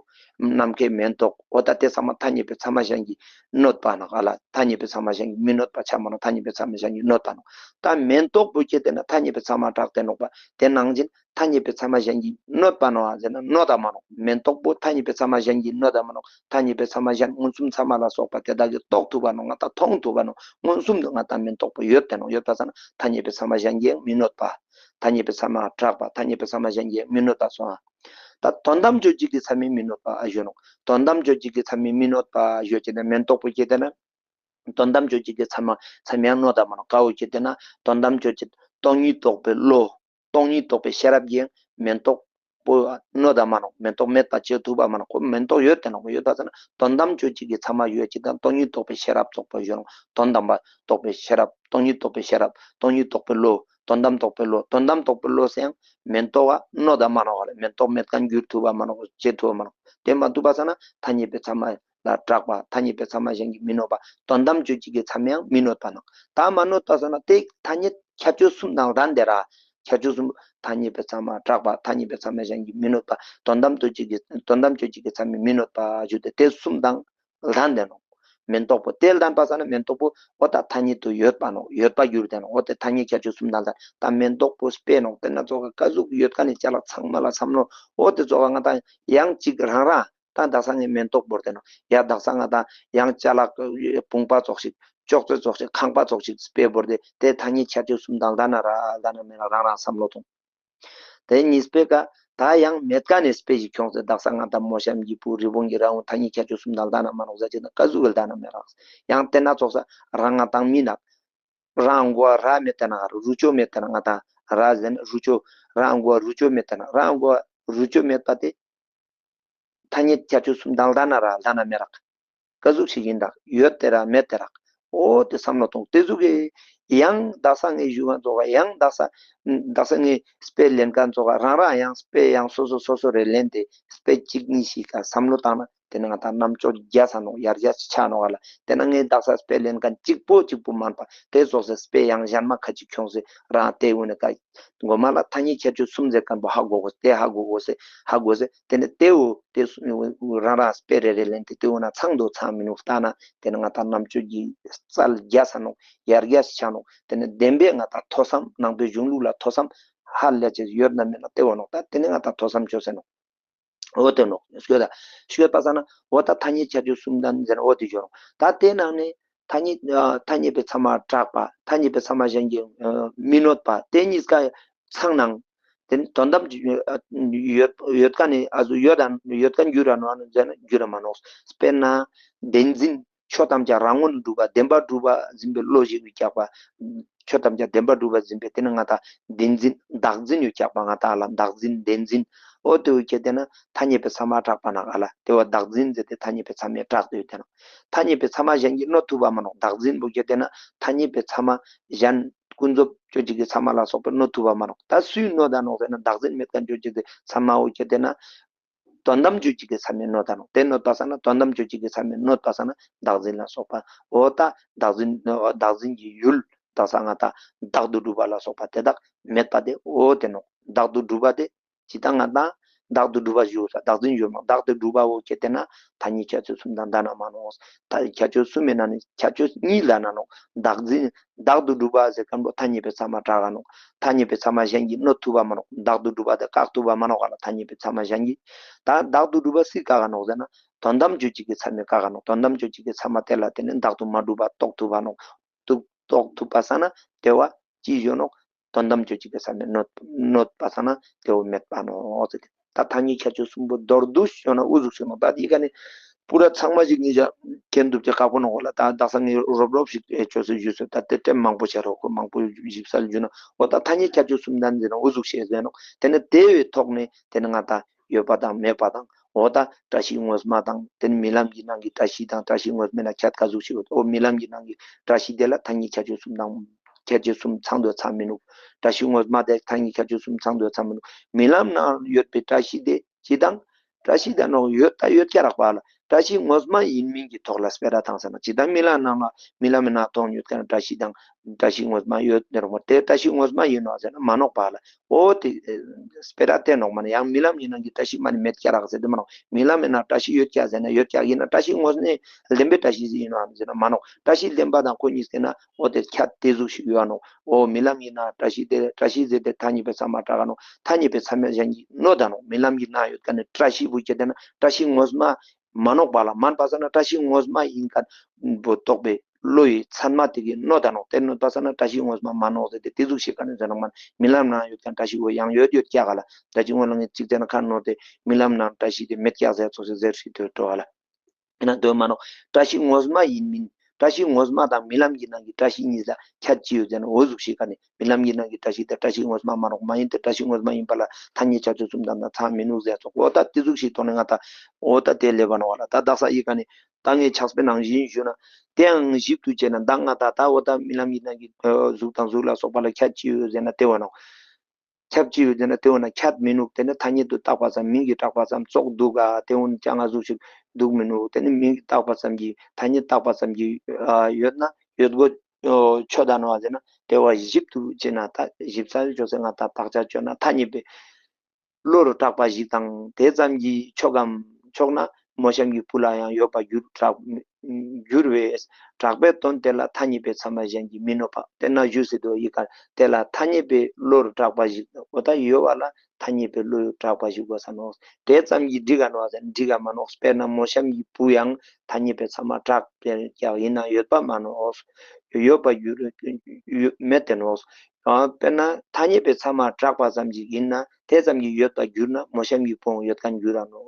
ནམ་མཁའི་མེན་ཏོག་འོ་ད་དེ་ཚང་མ་ཐ་སྙད་པའི་ཚད་མ་གཞན་གྱིས་གནོད་པ་ནོག་ག་ལ། ཐ་སྙད་པའི་ཚད་མ་གཞན་གྱིས་མི་གནོད་པ་ཆ་མ་ནོག་ཐ་སྙད་པའི་ཚད་མ་གཞན་གྱིས་གནོད་ད་ནོག་ད་མེན་ཏོག་པོ་ཁྱེར་ཏེ་ན་ཐ་སྙད་པའི་ཚད་མ་གྲགས་ཏེ་ནོག་པ། དེ་ནང་བཞིན་ཐ་སྙད་པའི་ཚད་མ་གཞན་གྱིས་གནོད་པ་ནོག་ཟེར་ན་གནོད་ད་མ་ནོག་མེན་ཏོག་པོ་ཐ་སྙད་པའི་ཚད་མ་གཞན་གྱིས་གནོད་ད་མ་ནོག་ཐ་སྙད་པའི་ཚད་མ་གཞན་མངོན་སུམ་ཚད་མ་ལ་སོགས་པ་དེ་དག་གིས་རྟོགས་ཐུབ་པ་ནོག་ང་ད་མཐོང་ཐུབ་པ་ནོག་མངོན་སུམ་དུ་ང་ད་མེན་ཏོག་པོ་ཡོད་དེ་ནོག་ཡོད་པ་ས་ན་ཐ་སྙད་པའི་ཚད་མ་གཞན་གྱིས་མི་གནོད་པ། ཐ་སྙད་པའི་ཚད་མ་གྲགས་པ་ཐ་སྙད་པའི་ཚད་མ་གཞན་གྱིས་མི་གནོད་པ་སོང་ང་། ད་དོན་དམ་དཔྱོད་བྱེད་ཀྱི་ཚད་མས་མི་གནོད་པ་ཨ་ཞུ་ནོག་དོན་དམ་དཔྱོད་བྱེད་ཀྱི་ཚད་མས་མི་གནོད་པ་ཞུ་ཅེས་ན་མེན་ཏོག་པོ་ཁྱེར་ཏེ་ན་དོན་དམ་དཔྱོད་བྱེད་ཀྱི་ཚད་མ་ཚད་མས་ཡང་གནོད་ད་མ་ནོག་ཀ་བོ་ཁྱེར་ཏེ་ན་དོན་དམ་དཔྱོད་བྱེད་སྟོང་ཉིད་རྟོགས་པའི་བློ། སྟོང་ཉིད་རྟོགས་པའི་ཤེས་རབ་ཀྱིས་ཡང་མེན་ཏོག་ ཁོ་གནོད་ད་མ་ནོག། མེན་ཏོག་མེད་པ་ཅོ་ཐུབ་པ་མ་ནོག། ཁོ་མེན་ཏོག་ཡོད་དེ་ནོག། ཡོད་པ་ཟེར་ན་དོན་དམ་ཅོ་ཅིག་གི་ཚད་མ་ཡོད་ཅིག་དང་སྟོང་ཉིད་རྟོགས་པའི་ཤེས་རབ་རྫོགས་པ་ཡོད་ནོག། དོན་དམ་པ་རྟོགས་པའི་ཤེས་རབ་སྟོང་ཉིད་རྟོགས་པའི་ཤེས་རབ་སྟོང་ཉིད་རྟོགས་པའི་བློ་དོན་དམ་རྟོགས་པའི་བློ་དོན་དམ་རྟོགས་པའི་བློ་ཟེར་ཡང་མེན་ཏོག་ག་གནོད་ད་མ་ནོག་ལེ། མེན་ཏོག་མེད་མཁན་འགྱུར་ཐུབ་པ་མ་ནོག། ཅོ་ཐུབ་པ་མ་ནོག། དེ་མ་ཐུབ་པ་ཟེར་ན་ཐ་སྙད་པའི་ཚད་མ་ལ་གྲགས་པ་ཐ་སྙད་པའི་ཚད་མ་གཞན་གྱིས་མི་གནོད་པ་དོན་དམ་ཅོ་ཅིག་གི་ཚད་མ་ཡང་མི་གནོད་པ་ནོག། ད་མ་གནོད་པ་ཟེར་ན་དེ་ཐ་སྙད་ཁྱད་ཆོས་གསུམ་དང་ལྡན་དེ་ར། ཁྱད་ཆོས་གསུམ་ཐ་སྙད་པའི་ཚད་མ་གྲགས་པ་ཐ་སྙད་པའི་ཚད་མ་གཞན་གྱིས་མི་གནོད་པ་དོན་དམ་ཅོ་ཅིག་གི་དོན་དམ་ཅོ་ཅིག་གི་ཚད་མས་མི་གནོད་པ་ཞུ་དེ་དེ་གསུམ་དང་ལྡན་དེ་ནོག། མེན་ཏོག་པོ་དེ་ལྡན་པ་ཟེར་ན་མེན་ཏོག་པོ་འོ་ད་ཐ་སྙད་དུ་ཡོད་པ་ནོག། ཡོད་པ་གྱུར་དེ་ནོག། འོ་དེ་ཐ་སྙད་ཁྱད་ཆོས་གསུམ་དང་ལྡན། ད་མེན་ཏོག་པོ་སྤེ་ནོག། དེ་ན་ཙོགས་ཀ་ཟུག་ཡོད་མཁན་ནི་ཅ་ལག་ཚང་མ་ལ་བསམ་བློ། འོ་དེ་ཙོགས་ཀ་ང་ད་ཡང་ཅིག་རང་རང་ད་དག་ས་ངའི་མེན་ཏོག་བོར་དེ་ནོག། ཡ་དག་ས་ང་ད་ཡང་ཅ་ལག་བུང་པ་ཙོགས་ཤིག་ཅོག་ཙེ་ཙོགས་ཤིག་ཁང་པ་ཙོགས་ཤིག་སྤེ་བོར་དེ་དེ་ཐ་སྙད་ཁྱད་ཆོས་གསུམ་དང་ལྡན་ན་ར་ལྡན་ན་མེད་ན་རང་རང་བསམ་བློ་ཐོངས། དེ་གཉིས་པའི་ཀ་ད་ཡང་མེད་མཁན་ནི་སྤེ་ཞིག་ཁྱོངས་ཏེ་དག་ས་ང་ད་མོ་གཤམ་གྱི་བུ་རི་བོང་གི་རྭ་བོ་ཐ་སྙད་ཁྱད་ཆོས་གསུམ་དང་ལྡན་ན་མ་ནོག་ཟེར་ཅིག་ན་ཀ་ཟུག་གི་ལྡན་ན་མེད་རག། ཡང་དེ་ན་ཙོགས་ས་རང་ང་དང་མི་ནག་རང་མགོ་རྭ་མེད་དེ་ན་རུ་ཅོ་མེད་དེ་ན་ང་ད་རྭ་ཟེར་ན་རུ་ཅོ་རང་མགོ་རུ་ཅོ་མེད་དེ་ན་རང་མགོ་རུ་ཅོ་མེད་པ་དེ། ཐ་སྙད་ཁྱད་ཆོས་གསུམ་དང་ལྡན་ན་ར་ལྡན་ན་མེད་རག། ཀ་ཟུག་ཞིག་ཡིན་རག། ཡོད་དེ་ར་མེད་དེ་རག། འོ་དེ་བསམ་བློ་ཐོངས། དེ་ཟུག་གི་ཡང་དག་ས་ངའི་ཞུ་མཁན་ཙོགས་ཡང་དག་ས་དག་ས་ངའི་སྤེ་ལེན་མཁན་ཙོགས་རང་རང་ཡང་སྤེ་ཡང་སོ་སོ་སོ་སོ་རེ་ལེན་ཏེ་སྤེ་གཅིག་གཉིས་ཤིག་ག་བསམ་བློ་བཏང་ན་དེ་ནི་ང་ད་རྣམ་དཔྱོད་རྒྱས་ས་ནོག། ཡར་རྒྱས་ཆ་ནོག་ག་ལ། དེ་ན་ངའི་དག་ས་སྤེ་ལེན་མཁན་གཅིག་པོ་གཅིག་པོ་མན་པ་དེ་ཙོགས་སེ་སྤེ་ཡང་གཞན་མ་ཁ་ཅིག་ཁྱོངས་སེ་རང་དེ་འུ་ནི་ཀ་མགོ་མ་ལ་ཐ་སྙད་ཁྱད་ཆོས་གསུམ་ཟེར་མཁན་པོ་ཧ་གོ་དགོས་དེ་ཧ་གོ་དགོས་སེ་ཧ་གོ་སེ་དེ་ནི་དེ་འུ་དེ་རང་རང་སྤེ་རེ་རེ་ལེན་ཏེ་དེ་འུ་ན་ཚང་དུ་ཚང་མི་ནུག་ལྟ་ན་དེ་ནི་ང་ད་རྣམ་དཔྱོད་ཀྱི་རྩལ་རྒྱས་ས་ནོག། ཡར་རྒྱས་ཆ་ནོག། དེ་ནི་བདེན་པའི་ང་ད་ཐོས་བསམ་ནང་པའི་གཞུང་ལུགས་ལ་ཐོས་བསམ་ཧ་ལས་ཅེས་ཡོད་ན་མེད་ན་དེ་འོ་ནོག། ད་དེ་ནི་ང་ད་ཐོས་བསམ་ཆོས་ཟེར་ནོག། འོ་དེ་ནོག། ཤོད་ད། ཤོད་པ་ས་ན་འོ་ད་ཐ་སྙད་ཁྱད་ཆོས་གསུམ་ལྡན་ཟེར་ན་འོ་དེ་ཞུ་ནོག། ད་དེ་ནང་ནས་ཐ་སྙད་ཨ་ཐ་སྙད་པའི་ཚད་མ་གྲགས་པ་ཐ་སྙད་པའི་ཚད་མ་གཞན་གྱིས་ཨ་མི་གནོད་པ་དེ་གཉིས་ཀ་ཚང་ནང་དེ་ནི་དོན་དམ་གྱི་ཨ་ཡོད་ཡོད་མཁན་ནི་ཨ་ཟུ་ཡོད་དང་ཡོད་མཁན་འགྱུར་ར་ནོག་ཟེར་ན་འགྱུར་ར་མ་ནོག། དཔེར་ན་བདེན་འཛིན། ཆོས་ཐམས་ཅད་རང་ངོས་ནས་གྲུབ་པ་བདེན་པར་གྲུབ་པ་འཛིན་པའི་བློ་ཞིག་ཡོད་ཀྱག་པ། ཆོས་ཐམས་ཅད་བདེན་པར་གྲུབ་པ་འཛིན་པའི་དེ་ནི་ང་ད་བདེན་འཛིན་བདག་འཛིན་ཡོད་ཀྱག་པ། ང་ད་ལ་བདག་འཛིན་བདེན་འཛིན་འོ་དེ་བོ་ཁྱེད་དེ་ན་ཐ་སྙད་པའི་ཚད་མ་གྲགས་པ་ན་ག་ལ་དེ་བོ་བདག་འཛིན་ཟེར་ཏེ་ཐ་སྙད་པའི་ཚད་མས་གྲགས་ཏེ་ཡོད་དེ་ན། ཐ་སྙད་པའི་ཚད་མ་གཞན་གྱིས་གནོད་ཐུབ་པ་མ་ནོག། བདག་འཛིན་བོ་ཁྱེད་དེ་ན་ཐ་སྙད་པའི་ཚད་མ་གཞན་ཀུན་རྫོབ་ཅོ་ཅིག་གི་ཚད་མ་ལ་སོགས་པས་གནོད་ཐུབ་པ་མ་ནོག། ད་སུས་གནོད་ད་ནོག་ཟེར་ན་བདག་འཛིན་མེད་མཁན་ཅོ་ཅིག་གི་ཚད་མ་བོ་ཁྱེད་དེ་ན། དོན་དམ་ཅོ་ཅིག་གི་ཚད་མས་གནོད་ད་ནོག། དེ་གནོད་པ་ས་ན་དོན་དམ་ཅོ་ཅིག་གི་ཚད་མས་གནོད་པ་ས་ན་བདག་འཛིན་ལ་སོགས་པ་འོ་ད་བདག་འཛིན་བདག་འཛིན་གྱི་ཡུལ་དག་ས་ང་ད་བདག་ཏུ་གྲུབ་པ་ལ་སོགས་པ་དེ་དག་མེད་པ་དེ་འོ་དེ་ནོག། བདག་ཏུ་གྲུབ་པ་དེ་ཇི་ལྟར་ང་ད་བདག་ཏུ་གྲུབ་པ་ཞུ་ས་བདག་འཛིན་ཞུ་མ་བདག་ཏུ་གྲུབ་པ་འོ་ཁྱེད་དེ་ན་ཐ་སྙད་ཁྱད་ཆོས་གསུམ་དང་ལྡན་ན་མ་ནོག། ད་ཁྱད་ཆོས་གསུམ་མེད་ན་ནི་ཁྱད་ཆོས་གཉིས་ལ་ན་ནོག། བདག་འཛིན་བདག་ཏུ་གྲུབ་པ་ཟེར་མཁན་པོ་ཐ་སྙད་པའི་ཚད་མ་གྲགས་ག་ནོག། ཐ་སྙད་པའི་ཚད་མ་གཞན་གྱིས་གནོད་ཐུབ་པ་མ་ནོག། བདག་ཏུ་གྲུབ་པ་དེ་བཀག་ཐུབ་པ་མ་ནོག་ག་ལ། ཐ་སྙད་པའི་ཚད་མ་གཞན་གྱིས། ད་བདག་ཏུ་གྲུབ་པ་སུས་བཀག་ག་ནོག་ཟེར་ན་དོན་དམ་ཅོ་ཅིག་གི་ཚད་མས་བཀག་ག་ནོག། དོན་དམ་ཅོ་ཅིག་གི་ཚད་མ་དེ་ལ་བརྟེན་ནས་བདག་ཏུ་མ་གྲུབ་པ་རྟོགས་ཐུབ་པ་ནོག། ཐུབ་རྟོགས་ཐུབ་པ་ས་ན་དེ་བོ་ཅི་ཞུ་ནོག། དོན་དམ་ཅོ་ཅིག་གི་ཚད་མས་གནོད་གནོད་པ་ས་ན་དེ་བོ་མེད་པ་ནོག་ཟེར་ཏེ། ད་ཐ་སྙད་ཁྱད་ཆོས་གསུམ་པོ་མདོར་བསྡུས་ཞུ་ན་འུ་ཟུག་ཞིག་ནོག། ད་དེ་ག་ནི་པུ་ར་ཚང་མ་ཞིག་ངེད་ཅག་མཁྱེན་ཐུབ་ཅེས་ཁག་པོ་ནོག་ག་ལ། ད་དག་ས་ངས་རོབ་རོབ་ཞིག་ཨེ་ཅོས་སེ་ཞུས་སོ། ད་དེ་ཏེ་མང་པོ་ཆེ་རོག་ཁོ་མང་པོ་ཞིབ་གསལ་ཞུ་ན་འོ་ད་ཐ་སྙད་ཁྱད་ཆོས་གསུམ་ལྡན་ཟེར་ན་འུ་ཟུག་ཤེས་ཟེར་ནོག། དེ་ནི་དེ་བོའི་ཐོག་ནས་དེ་ནི་ང་ད་ཡོད་པ་དང་མེད་པ་དང་འོ་ད་བཀྲ་ཤིས་ངོ་མ་དང་དེ་ནི་རྨི་ལམ་གྱི་ནང་གི་བཀྲ་ཤིས་དང་བཀྲ་ཤིས་ངོ་མའི་ནང་ཁྱད་ག་ཟུག་ཞིག་ཡོད། འོ་རྨི་ལམ་གྱི་ནང་གི་བཀྲ་ཤིས་དེ་ལ་ཐ་སྙད་ཁྱད་ཆོས་གསུམ་དང་ཁྱད་ཆོས་གསུམ་ཚང་དུ་ཚང་མི་ནུག། བཀྲ་ཤིས་ངོ་མ་དེ་ཐ་སྙད་ཁྱད་ཆོས་གསུམ་ཚང་དུ་ཚང་མི་ནུག། རྨི་ལམ་ནང་ཡོད་པའི་བཀྲ་ཤིས་དེ་ཅི་དང་བཀྲ་ཤིས་དེ་ནོག་ཡོད་ད་ཡོད་ཀྱག་རག་པ་ལ། བཀྲ་ཤིས་ངོ་མ་ཡིན་མིན་གྱི་ཐོག་ལ་སྤེ་ར་བཏང་ས་ན་ཅི་དང་རྨི་ལམ་ནང་ལ་རྨི་ལམ་མི་ནང་མཐོང་ཡོད་ཀྱག་བཀྲ་ཤིས་དང་བཀྲ་ཤིས་ངོ་མ་ཡོད་ནི་རོག་མ་དེ་བཀྲ་ཤིས་ངོ་མ་ཡིན་ནོག་ཟེར་ན་མ་ནོག་པ་ལ། འོ་དེ་སྤེ་ར་དེ་ནོག་མ་ནི་ཡང་རྨི་ལམ་ཡིན་ནང་གི་བཀྲ་ཤིས་མ་ནི་མེད་ཀྱག་རག་ཟེར་དེ་མ་ནོག། རྨི་ལམ་མི་ནང་བཀྲ་ཤིས་ཡོད་ཀྱག་ཟེར་ན་ཡོད་ཀྱག་ཡིན་ན་བཀྲ་ཤིས་ངོ་མའི་བདེན་པའི་བཀྲ་ཤིས་ཟེར་ཡིན་ནོག་ཟེར་ན་མ་ནོག། བཀྲ་ཤིས་བདེན་པ་དང་ཁོ་གཉིས་ཀྱི་ན་འོ་དེ་ཁྱད་དེ་ཟུག་ཞིག་ཡོད་ནོག། འོ་རྨི་ལམ་ཡིན་ན་བཀྲ་ཤིས་དེ་བཀྲ་ཤིས་ཟེར་དེ་ཐ་སྙད་པའི་ཚད་མ་གྲགས་ནོག། ཐ་སྙད་པའི་ཚད་མ་གཞན་གྱིས་གནོད་ད་ནོག། རྨི་ལམ་གྱི་ནང་ཡོད་མཁན་ནི་བཀྲ་ཤིས་བོ་ཁྱེད་དེ་ན་བཀྲ་ཤིས་ངོ་མ་མ་ནོག་པ་ལ། མན་པ་ས་ན་བཀྲ་ཤིས་ངོ་མ་ཡིན་མཁན་བོ་རྟོགས་པའི་བློ་ཡི་ཚད་མ་དེ་གིས་གནོད་ད་ནོག། དེ་གནོད་པ་ས་ན་བཀྲ་ཤིས་ངོ་མ་མ་ནོག་ཟེར་དེ་དེ་ཟུག་ཤིག་ག་ནི་ཟེར་ནོག་མ། རྨི་ལམ་ནང་ཡོད་མཁན་བཀྲ་ཤིས་བོ་ཡང་ཡོད་ཡོད་ཀྱག་ག་ལ། བཀྲ་ཤིས་ངོ་ལ་ངས་ཅིག་ཟེར་ན་ཁ་ནོར་ཏེ་རྨི་ལམ་ནང་བཀྲ་ཤིས་དེ་མེད་ཀྱག་ཟེར་ཙོགས་ཟེར་ཟེར་ཤིག་དོ་འགྲོ་ག་ལ། ཡིན་ན་དོན་མ་ནོག། བཀྲ་ཤིས་ངོ་མ་ཡིན་མིན་ བཀྲ་ཤིས་ངོ་མ་དང་རྨི་ལམ་གྱི་ནང་གི་བཀྲ་ཤིས་གཉིས་ལ་ཁྱད་ཅི་ཡོད་ཟེར་ན། འོ་ཟུག་ཤིག་ག་ནི་རྨི་ལམ་གྱི་ནང་གི་བཀྲ་ཤིས་དེ་བཀྲ་ཤིས་ངོ་མ་མ་ནོག་མ་ཡིན་ཏེ་བཀྲ་ཤིས་ངོ་མ་ཡིན་པ་ལ་ཐ་སྙད་བྱ་སྤྱོད་གསུམ་དང་ན་ཚང་མི་ནུག་ཟེར་སོགས། འོ་ད་དེ་ཟུག་ཤིག་ཐོག་ནས་ང་ད་འོ་ད་དེ་ལེབ་བ་ནོག་པ་ལ། ད་དག་ས་ཡི་ག་ནི་ད་ངས་ཕྱག་དཔེ་ནང་བཞིན་ཞུས་ན། དེའང་ཞིབ་ཏུ་དཔྱད་ན་ད་ང་ད་ད་འོ་ད་རྨི་ལམ་གྱི་ནང་གི་གཟུགས་དང་གཟུགས་ལ་སོགས་པ་ལ་ཁྱད་ཅི་ཡོད་ཟེར་ན་དེ་འོ་ནོག་ཁྱད་ཅི་ཡོད་ཟེར་ན་དེ་འོ་ན་ཁྱད་མི་ནུག་དེ་ནི་ཐ་སྙད་དུ་བཏགས་པ་ཙམ་མིང་གིས་གྲགས་པ་ཙམ་ཙོགས་འདུག་ག་དེ་འོ་ན་ཅང་ང་ཟུག་ཞིག་འདུག་མི་ནུག་དེ་ནི་མིང་གིས་བཏགས་པ་ཙམ་གྱི་ཐ་སྙད་བཏགས་པ་ཙམ་གྱི་ཡོད་ན་ཡོད་དགོས་ཆོག་ད་ནོག་ཟེར་ན། དེ་བ་ཞིབ་ཏུ་དཔྱད་ན་ད་ཞིབ་ཚགས་ཅོས་ཏེ་ང་ད་བརྟག་དཔྱད་ཅོས་ན་ཐ་སྙད་པའི་བློ་རུ་གྲགས་པ་ཞིག་དང་དེ་ཙམ་གྱི་ཆོག་གམ་ཆོག་ན་མོ་གཤམ་གྱི་བུ་ལ་ཡང་ཡོད་པར་འགྱུར་གྲགས་འགྱུར་བས། གྲགས་པའི་དོན་དེ་ལ་ཐ་སྙད་པའི་ཚད་མ་གཞན་གྱིས་མི་གནོད་པ། དེ་ན་ཞུས་སྲིད་དོ་ཡི་ག་དེ་ལ་ཐ་སྙད་པའི་བློ་རུ་གྲགས་པ་ཞིག་འོ་ད་ཡོད་པ་ལ་ཐ་སྙད་པའི་བློ་རུ་གྲགས་པ་ཞིག་དགོས་ས་ནོག་དེ་ཙམ་གྱིས་འགྲིག་ག་ནོག་ཟེར་འགྲིག་ག་མ་ནོག་དཔེར་ན་མོ་གཤམ་གྱི་བུ་ཡང་ཐ་སྙད་པའི་ཚད་མ་གྲགས་པས་ཀྱང་ཡིན་ན་ཡོད་པ་མ་ནོག་ཡོད་པར་འགྱུར་མེད་དེ་ནོག་དཔེར་ན་ཐ་སྙད་པའི་ཚད་མ་གྲགས་པ་ཙམ་ཞིག་ཡིན་ན་དེ་ཙམ་གྱིས་ཡོད་པར་འགྱུར་ན་མོ་གཤམ་གྱི་བུའང་ཡོད་མཁན་འགྱུར་ར་ནོག་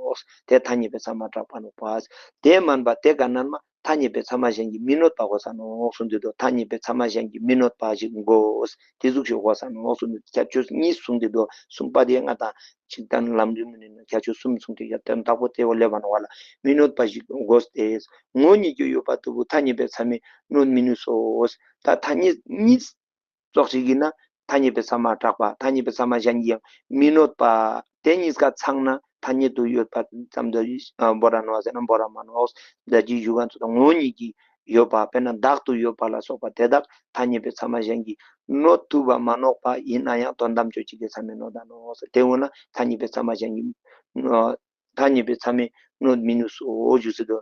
དེ་ཐ་སྙད་པའི་ཚད་མ་གྲགས་པ་ནོག་པ། དེ་མན་པ་དེ་ག་ནན་མ་ཐ་སྙད་པའི་ཚད་མ་གཞན་གྱིས་མི་གནོད་པ་དགོས་ས་ནོག་གསུངས་ཏེ་དུག་ཐ་སྙད་པའི་ཚད་མ་གཞན་གྱིས་མི་གནོད་པ་ཞིག་དགོས། དེ་ཟུག་ཞིག་དགོས་ས་ནོག་གསུངས་ཏེ་ཁྱད་ཆོས་གཉིས་གསུངས་ཏེ་དུག་གསུམ་པ་དེ་ང་དང་ཅིག་དང་ལམ་རིམ་ནི་ཁྱད་ཆོས་གསུམ་གསུངས་ཏེ་ཡ་དོན་དག་པོ་དེ་བོ་ལེབ་བ་ནོག་པ་ལ། མི་གནོད་པ་ཞིག་དགོས་ཏེ། ངོ་བོ་ཉིད་ཀྱིས་ཡོད་པ་ལྟ་བུ་ཐ་སྙད་པའི་ཚད་མས་གནོད་མི་ནུས་སོ། ད་ཐ་སྙད་གཉིས་ཙོགས་ཤིག་ཡིན་ན་ཐ་སྙད་པའི་ཚད་མ་གྲགས་པ་ཐ་སྙད་པའི་ཚད་མ་གཞན་གྱིས་ཡང་མི་གནོད་པ། དེ་གཉིས་ཀ་ཚང་ན་ཐ་སྙད་དུ་ཡོད་པ་ཙམ་དུ་བོར་ར་ནོག་ཟེར་ན་བོར་ར་མ་ནོག་ད་ཅི་ཞུ་མཁན་ཚོ་དང་ངོ་བོ་ཉིད་ཀྱིས་ཡོད་པ་དཔེར་ན་བདག་ཏུ་ཡོད་པ་ལ་སོགས་པ་དེ་དག་ཐ་སྙད་པའི་ཚད་མ་གཞན་གྱིས་གནོད་ཐུབ་པ་མ་ནོག་པ་ཡིན་ན་ཡང་དོན་དམ་དཔྱོད་བྱེད་ཀྱི་ཚད་མས་གནོད་ད་ནོག་དེ་འོ་ན་ཐ་སྙད་པའི་ཚད་མ་གཞན་གྱིས་ཐ་སྙད་པའི་ཚད་མས་གནོད་མི་ནུས་སོ་ཞུས་སོ།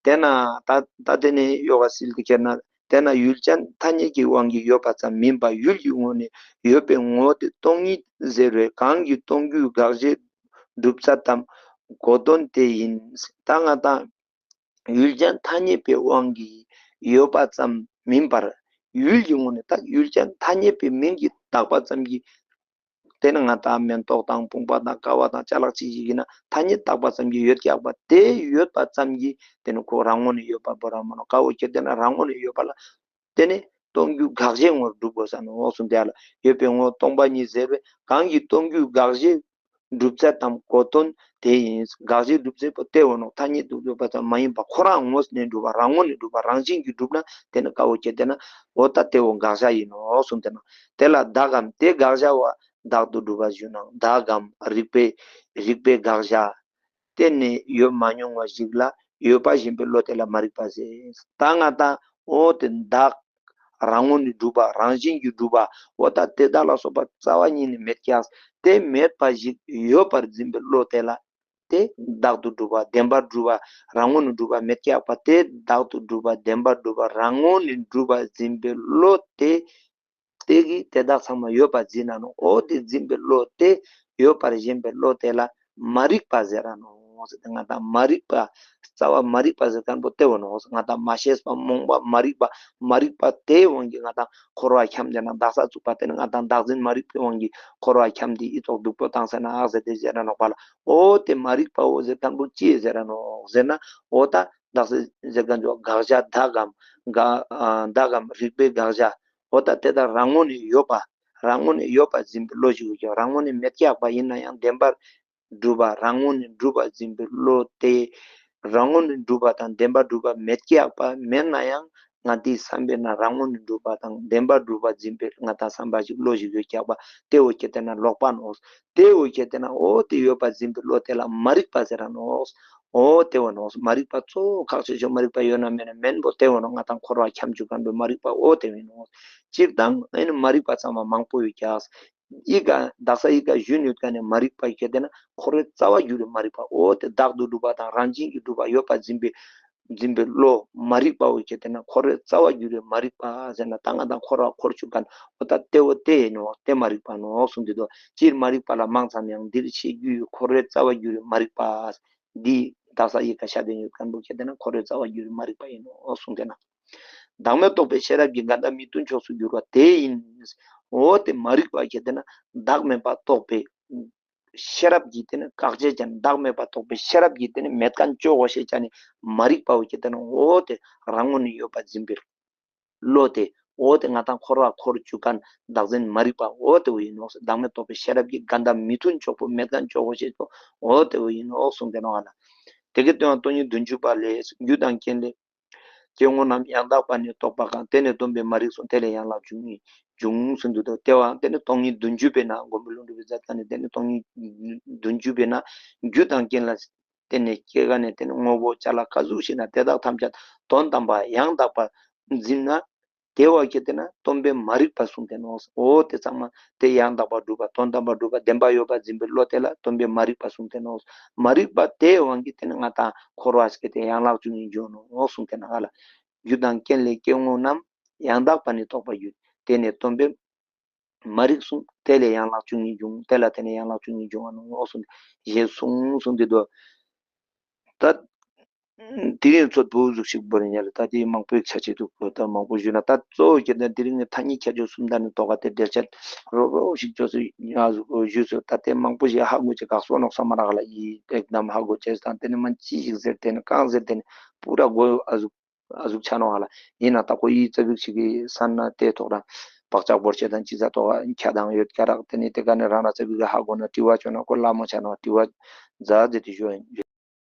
དེ་ན་ད་ད་དེ་ནས་ཡོག་ག་སིལ་དུ་ཁྱེར་ན། དེ་ན་ཡུལ་ཅན་ཐ་སྙད་ཀྱི་དབང་གིས་ཡོད་པ་ཙམ་མིན་པར་ཡུལ་གྱི་ངོས་ནས་ཡོད་པའི་ངོ་བོ་དེ་སྟོང་ཉིད་ཟེར་བས་གང་གིས་སྟོང་རྒྱུའི་དགག་བྱའི་སྒྲུབ་ཚད་དམ་གོ་དོན་དེ་ཡིན། ད་ང་དང་ཡུལ་ཅན་ཐ་སྙད་པའི་དབང་གིས་ཡོད་པ་ཙམ་མིན་པར་ཡུལ་གྱི་ངོས་ནས་ད་ཡུལ་ཅན་ཐ་སྙད་པའི་མིང་གིས་བཏགས་པ་ཙམ་གྱིས་དེ་ནི་ང་དང་མེ་ཏོག་དང་བུམ་པ་དང་ཀ་བ་དང་ཅ་ལག་ཅི་ཞིག་ཡིན་ན་ཐ་སྙད་བཏགས་པ་ཙམ་གྱིས་ཡོད་ཀྱག་པ་དེ་ཡོད་པ་ཙམ་གྱིས་དེ་ནི་ཁོ་རང་ངོས་ནས་ཡོད་པ་བོར་ར་མ་ནོག་ཀ་བོ་ཁྱེར་དེ་ན་རང་ངོས་ནས་ཡོད་པ་ལ་དེ་ནི་སྟོང་རྒྱུ་དགག་བྱའི་ངོར་སྒྲུབ་དགོས་ས་ནོག་གསུངས་ཏེ་ཡ་ལ་ཡོད་པའི་ངོ་བོ་སྟོང་པ་ཉིད་ཟེར་བས་གང་གིས་སྟོང་རྒྱུའི་དགག་བྱའི་སྒྲུབ་ཚད་དམ་གོ་དོན་དེ་ཡིན། དགག་བྱའི་སྒྲུབ་ཚད་པོ་དེ་འོ་ནོག་ཐ་སྙད་དུ་ཡོད་པ་ཙམ་མ་ཡིན་པ་ཁོ་རང་ངོས་ནས་སྒྲུབ་པ་རང་ངོས་ནས་སྒྲུབ་པ་རང་བཞིན་གྱིས་སྒྲུབ་ན་དེ་ནི་ཀ་བོ་ཁྱེར་དེ་ན་འོ་ད་དེ་བོ་དགག་བྱ་ཡིན་ནོག་གསུངས་ཏེ་ན། དེ་ལ་བདག་གམ་དེ་དགག་བྱ་བ་བདག་ཏུ་གྲུབ་པ་ཞུ་ན་བདག་གམ་རིགས་པའི་རིགས་པའི་དགག་བྱ། གཏན་ནས་ཡོད་མ་མྱོང་བ་ཞིག་ལ་ཡོད་པ་བཞིན་པའི་བློ་དེ་ལ་མ་རིག་པ་ཟེར། ད་ང་དང་འོ་དེ་བདག་རང་ངོས་ནས་གྲུབ་པ་རང་བཞིན་གྱིས་གྲུབ་པ་འོ་ད་དེ་བདག་ལ་སོགས་པ་རྩ་བ་ཉིད་ནས་མེད་ཀྱག་དེ་མེད་པ་ཞིག་ཡོད་པར་འཛིན་པའི་བློ་དེ་ལ་དེ་བདག་ཏུ་གྲུབ་པ་བདེན་པར་གྲུབ་པ་རང་ངོས་ནས་གྲུབ་པ་མེད་ཀྱག་པ་དེ་བདག་ཏུ་གྲུབ་པ་བདེན་པར་གྲུབ་པ་རང་ངོས་ནས་གྲུབ་པ་འཛིན་པའི་བློ་དེ། དེ་གིས་དེ་དག་ཚང་མ་ཡོད་པར་འཛིན་ན་ནོག་འོ་དེ་འཛིན་པའི་བློ་དེ་ཡོད་པར་ཞེན་པའི་བློ་དེ་ལ་མ་རིག་པ་ཟེར་ར་ནོག་ཟེར་ཏེ་ང་དང་མ་རིག་པ་རྩ་བ་མ་རིག་པ་ཟེར་མཁན་པོ་དེ་བོ་ནོག་ང་དང་མ་ཤེས་པ་རྨོངས་པ་མ་རིག་པ་མ་རིག་པ་དེའི་དབང་གིས་ང་དང་འཁོར་བ་འཁྱམས་ཏེ་ན་བདག་ས་བཙུགས་པ་དེ་ནི་ང་དང་བདག་འཛིན་མ་རིག་པའི་དབང་གིས་འཁོར་བ་འཁྱམས་ཏེ་ཨི་ཙོགས་སྡུག་པོ་བཏང་ཟེར་ན་ཨག་ཟེར་ཏེ་ཟེར་ར་ནོག་པ་ལ། འོ་དེ་མ་རིག་པའོ་ཟེར་མཁན་པོ་ཅི་ཟེར་ར་ནོག་ཟེར་ན་འོ་ད་བདག་ས་ཟེར་མཁན་པོ་དགག་བྱ་བདག་གམ་བདག་གམ་རིགས་པའི་དགག་བྱ། འོ་ད་དེ་དག་རང་ངོས་ནས་ཡོད་པ། རང་ངོས་ནས་ཡོད་པ་འཛིན་པའི་བློ་ཞིག་ཡོད་ཀྱང་རང་ངོས་ནས་མེད་ཀྱག་པ་ཡིན་ན་ཡང་བདེན་པར་གྲུབ་པ་རང་ངོས་ནས་གྲུབ་པ་འཛིན་པའི་བློ་དེ། རང་ངོས་ནས་གྲུབ་པ་དང་བདེན་པར་གྲུབ་པ་མེད་ཀྱག་པ་མེད་ན་ཡང་ང་དེའི་བསམ་པས་ན་རང་ངོས་ནས་གྲུབ་པ་དང་བདེན་པར་གྲུབ་པ་འཛིན་པའི་ང་དང་བསམ་པ་ཞིག་བློ་ཞིག་ཡོད་ཀྱག་པ་དེ་འོ་ཁྱེར་དེ་ན་ལོག་པ་ནོག་དེ་འོ་ཁྱེར་དེ་ན་འོ་དེ་ཡོད་པ་འཛིན་པའི་བློ་དེ་ལ་མ་རིག་པ་ཟེར་ར་ནོག་འོ་དེ་བོ་ནོག་མ་རིག་པ་གཙོ་བོ་ཁག་ཆེ་ཤོས་མ་རིག་པ་ཡོད་ན་མེད་ན་མེན་པོ་དེ་བོ་ནོག་ང་དང་འཁོར་བ་འཁྱམས་བཅུག་མཁན་པོའི་མ་རིག་པ་འོ་དེ་བོ་ནོག་སྤྱིར་བཏང་ཨེ་ནི་མ་རིག་པ་ཚང་མ་མང་པོ་ཡོད་ཀྱག་ཨི་ཀ་བདག་ས་ཨི་ཀ་ཞུ་ནུས་ཀ་ནས་མ་རིག་པ་ཁྱེར་དེ་ན་འཁོར་བའི་རྩ་བ་རྒྱུ་རུ་མ་རིག་པ་འོ་དེ་བདག་ཏུ་གྲུབ་པ་དང་རང་བཞིན་གྱིས་གྲུབ་པ་ཡོད་པ་འཛིན་པའི་འཛིན་པའི་བློ་མ་རིག་པ་འོ་ཁྱེར་དེ་ན་འཁོར་བའི་རྩ་བ་རྒྱུ་རུ་མ་རིག་པ་ཟེར་ན་ད་ང་དང་འཁོར་བ་འཁོར་བཅུག་མཁན་འོ་ད་དེ་འོ་དེ་ཡིན་ནོག་དེ་མ་རིག་པ་ནོག་གསུངས་ཏེ་དུག་སྤྱིར་མ་རིག་པ་ལ་མང་ཙམ་ཡང་འདིར་བཤད་རྒྱུ་ཡོད། འཁོར་བའི་རྩ་བ་རྒྱུ་རུ་མ་རིག་པ། འདི་བདག་ས་ཡི་ག་ཤ་དེ་ཡོད་མཁན་པོ་ཁྱེར་དེ་ན་འཁོར་བའི་རྩ་བ་རྒྱུ་རུ་མ་རིག་པ་ཡིན་ནོག་གསུངས་ཏེ་ན། བདག་མེད་རྟོགས་པའི་ཤེས་རབ་ཀྱི་འགལ་ཟླ་མི་མཐུན་ཕྱོགས་སུ་གྱུར་པ་དེ་ཡིན། འོ་དེ་མ་རིག་པ་ཁྱེར་དེ་ན་བདག་མེད་པ་རྟོགས་པའི་ ཤེས་རབ་ཀྱི་དེ་ནི་བཀག་ཅེས་ཅན་བདག་མེད་པ་རྟོགས་པའི་ཤེས་རབ་ཀྱི་དེ་ནི་མེད་མཁན་ཅོ་གོ་ཤེས་ཅན་ནི་མ་རིག་པ་བོ་ཀྱི་དེ་ནི་འོ་དེ་རང་ངོས་ནས་ཡོད་པ་འཛིན་པའི་བློ་དེ་འོ་དེ་ང་དང་འཁོར་བ་འཁོར་བཅུག་མཁན་བདག་འཛིན་མ་རིག་པ་འོ་དེ་བོ་ཡིན་ནོག། བདག་མེད་རྟོགས་པའི་ཤེས་རབ་ཀྱི་འགལ་ཟླ་མི་མཐུན་ཕྱོགས་པོ་མེད་མཁན་ཅོ་གོ་ཤེས་པོ་འོ་དེ་བོ་ཡིན་ནོག་གསུངས་ཏེ་ནོག་ཨ་ལ། དེ་གི་དོན་སྟོང་ཉིད་བདུན་ཅུ་པ་ལས། རྒྱུ་དང་རྐྱེན་ལས། སྐྱེ་བོ་རྣམས་ཡང་དག་པ་ནི་རྟོགས་པ་གང་། དེ་ནི་སྟོན་པའི་མ་རིག་གསུངས། དེ་ལས་ཡན་ལག་བཅུ་གཉིས་འབྱུང་གསུངས་འདུག། དེ་བ་དེ་ནི་སྟོང་ཉིད་བདུན་ཅུ་པའི་ནང་མགོན་པོ་ཀླུ་སྒྲུབ་པའི་མཛད་པ་ནི་དེ་ནི་སྟོང་ཉིད་བདུན་ཅུ་པའི་ནང་རྒྱུ་དང་རྐྱེན་ལ་བརྟེན་ནས་སྐྱེ་རྒ་ནས་དེ་ནི་དངོས་པོ་ཅ་ལག་ག་ཟུག་ཞིག་ན་དེ་དག་ཐམས་ཅད་དོན་དམ་པ་ཡང་དག་པ་འཛིན་ན། དེ་བ་ཁྱེད་དེ་ན་སྟོན་པའི་མ་རིག་པ་གསུངས་ཏེ་ནོག། འོ་དེ་ཚང་མ་དེ་ཡང་དག་པར་སྒྲུབ་པ་དོན་དམ་པར་སྒྲུབ་པ་བདེན་པ་ཡོད་པར་འཛིན་པའི་བློ་དེ་ལ་སྟོན་པའི་མ་རིག་པ་གསུངས་ཏེ་ནོག། མ་རིག་པ་དེའི་དབང་གིས་དེ་ནི་ང་དང་འཁོར་བ་སྐྱེ་དེ་ཡན་ལག་བཅུ་གཉིས་འབྱུང་ནོག་གསུངས་ཏེ་ན་ཨ་ལ། རྒྱུ་དང་རྐྱེན་ལས་སྐྱེ་བོ་རྣམས་ཡང་དག་པ་ནི་རྟོགས་པར་འགྱུར། དེ་ནི་སྟོན་པའི་མ་རིག་གསུངས། དེ་ལས་ཡན་ལག་བཅུ་གཉིས་འབྱུང་། དེ་ལ་བརྟེན་ནས་ཡན་ལག་བཅུ་གཉིས་འབྱུང་བ་ནོག་གསུངས་ཏེ་ཞེས་གསུངས་གསུངས་ཏེ་འདུག། ད། དེ་རིང་ཚོད་བུ་ཟུག་ཞིག་བོར་ཉལ་ད་དེ་མང་པོའི་ཆ་ཆེ་འདུག་གོ། ད་མང་པོ་ཞུས་ན་ད་གཙོ་བོ་ཁྱེད་ད་དེ་རིང་ངས་ཐ་སྙད་ཁྱད་ཆོས་གསུམ་ད་ནི་དོ་ག་དེ་འགྲེལ་བཤད་རོབ་རོབ་ཞིག་ཅོས་སུ་ཡ་ཟུག་ཞུས་སུ་ད་དེ་མང་པོ་ཞིག་ཧ་གོ་ཅེས་ག་སོ་ནོག་ས་མ་རག་ལ་ཡི་ཨེག་དམ་ཧ་གོ་ཅེས་དང་དེ་ནི་མ་ཅི་ཞིག་ཟེར་དེ་ནི་གང་ཟེར་དེ་ནི་པུ་ར་གོ་ཨ་ཟུག་ཨ་ཟུག་ཆ་ནོག་ཧ་ལ། ཡིན་ན་ད་ཁོ་ཡི་ཙ་པིག་ཞིག་གི་ས་ན་དེ་ཐོག་ར་བག་ཆགས་བོར་ཅེས་དང་ཅི་ཟ་ཐོག་ཁྱ་དང་ཡོད་ཀྱ་རག་དེ་ནི་དེ་ག་ནི་རང་ན་ཙ་པིག་གི་ཧ་གོ་ན་དྲི་བ་ཅོ་ན་ཁོ་ལ་མོ་ཆ་ནོག་དྲི་བ་ཛ་ཛེ་དེ་ཞུ་ཡིན།